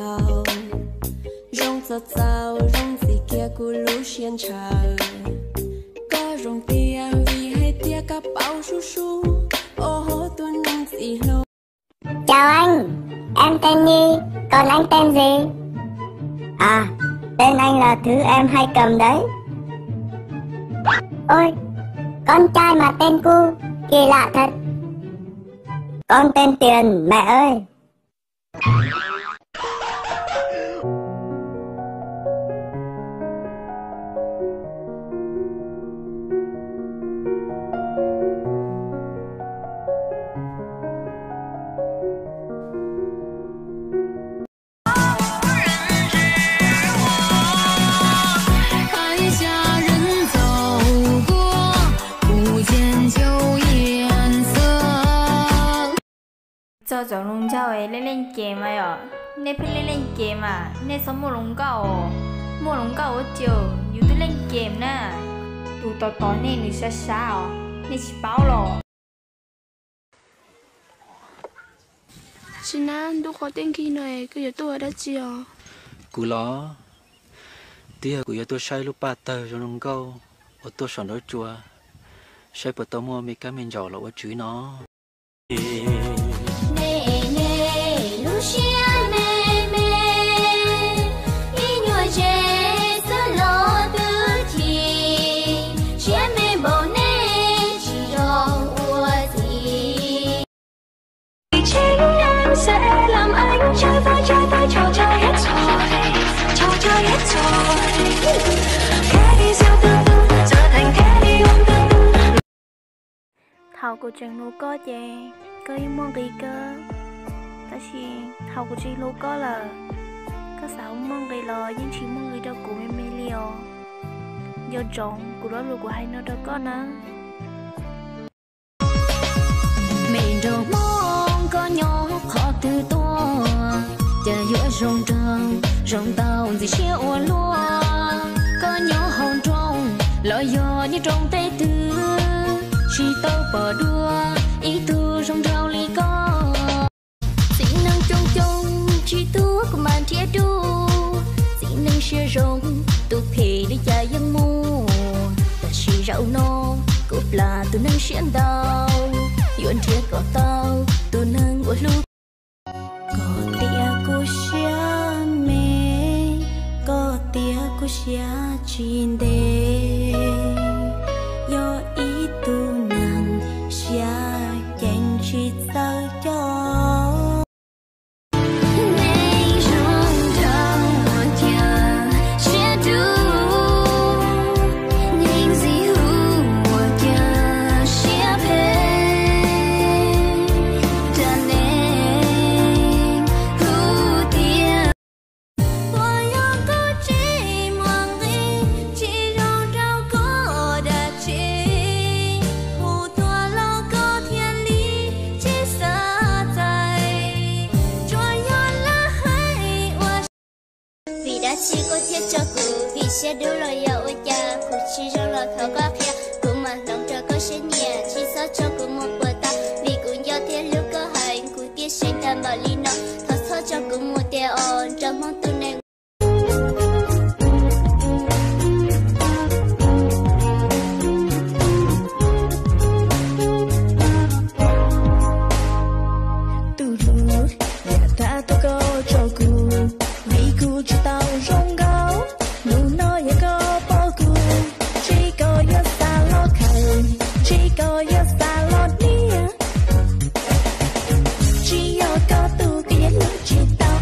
Zoo txaus txaus zoo ntxim kiag kuv lub siab ntshaw. Koj zoo tiag vim hais tias koj paub sub sub, ua hauv tus neeg txim hlub. Chào anh, em tên Nhi, còn anh tên gì? À, tên anh là thứ em hay cầm đấy. Ôi, con trai mà tên Cu, kỳ lạ thật. Con tên Tiền, mẹ ơi. Txog tsoom hluas nraug es leej leej game mas yom, nej pheej leej leej game mas nej txhob muaj hluas nkauj, muaj hluas nkauj ua cas yus twb leej game na. Tus tos tos nej nws sab sab os, nej tsis paub los? Tsis nab, ntuj qhov tiaj nkig no koj yuav tuaj ua dab tsi os? Kuv los, twb yog kuv yuav tuaj saib lub paj tawg zoo zoo nkauj uas tuaj saum nruab tsua, saib puas tau muaj me kab me ntsaum los ua tswv no. Me me, lub siab me me, ib nyuag ze xwb los twb chim, siab me npaum nej tsis zoo ua txiv. Thaum kuv tseem hlub koj ces koj yeej muaj nqis kawg, tab sis thaum kuv tsis hlub koj lawm, koj xav ua muaj nqis los yeej tsis muaj nqis rau kuv me me li os. Nco ntsoov kuv lo lus kuv hais no rau koj nawb. Me nraug Hmoob koj nyob qhov twg tuaj, cas yuav zoo nraug zoo ntau ntxim siab ua luaj. Koj nyob hauv nroog los yog nyob rau peb twg, tsis tau pom dua ib tug zoo nraug li koj. Txiv neej coob coob tsis tuag kuv mas nrhiav dua, txiv neej siab zoo tus phem li cas yeej muaj. Tab sis zaum no kuv plam tus neeg siab ntau, yuav nrhiav kom tau tus neeg uas hlub. Koj tias kuv siab me, koj tias kuv siab tsis ntev, yog ib tug neeg siab ceev tsis txawj coj. Neeg zoo nraug ua cas siab dub, neeg ntxim hlub ua cas siab phem, rau neeg hlub tiag. Puas yog koj tsis muaj nqis, tsis zoo rau koj dab tsi, hu tuaj los koj thiaj li tsis xav txais. Tsuas yog lawv hais ua vim dab tsi koj thiaj tso kuv, vim siab dub los yog ua cas, kuv tsis zoo los thov koj qhia, kuv mam hloov rau koj siab nyiam, tsis txhob tso kuv mus puas tas, vim kuv nco thiab hlub koj heev, kuv thiaj seev tag npaum li no, thov txhob tso kuv mus tiag os, nraug Hmoob tus neeg. Tus hlub, yam dab tuaj koj tso kuv, vim kuv tsis tau zoo nkauj, hnub no yog koj pom kuv, tsis koj yuav xa los khawm, tsis koj yuav xa los niam, tsis yog koj tus tiag yeej tsis tau.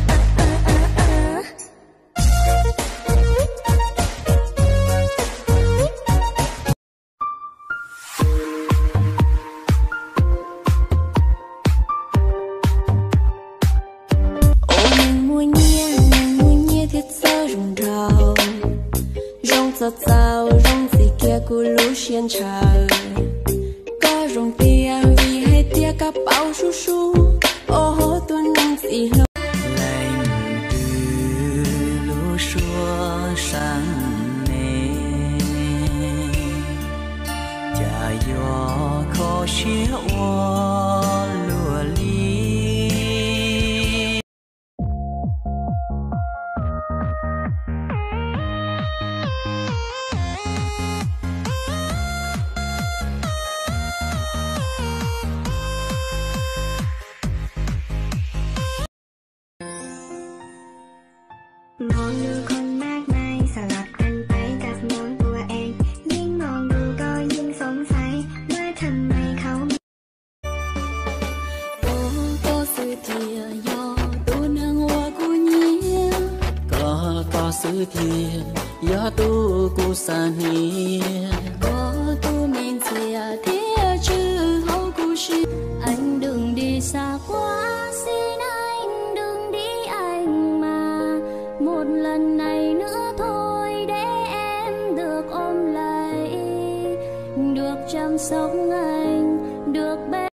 มองดูคนมากมายสลับกันไปกับมองตัวเอง ยิ่งมองดูก็ยิ่งสงสัยว่าทำไมเขา Koj, koj xwb thiaj yog tus neeg uas kuv nyiam. Koj, koj xwb thiaj yog tus kuv xav hnia. Koj tus me ntxhias thiab tswv hauv kuv siab. Anh đừng đi xa quá, xin anh đừng đi anh mà. Một lần này nữa thôi để em được ôm lấy, được chăm sóc anh, được bên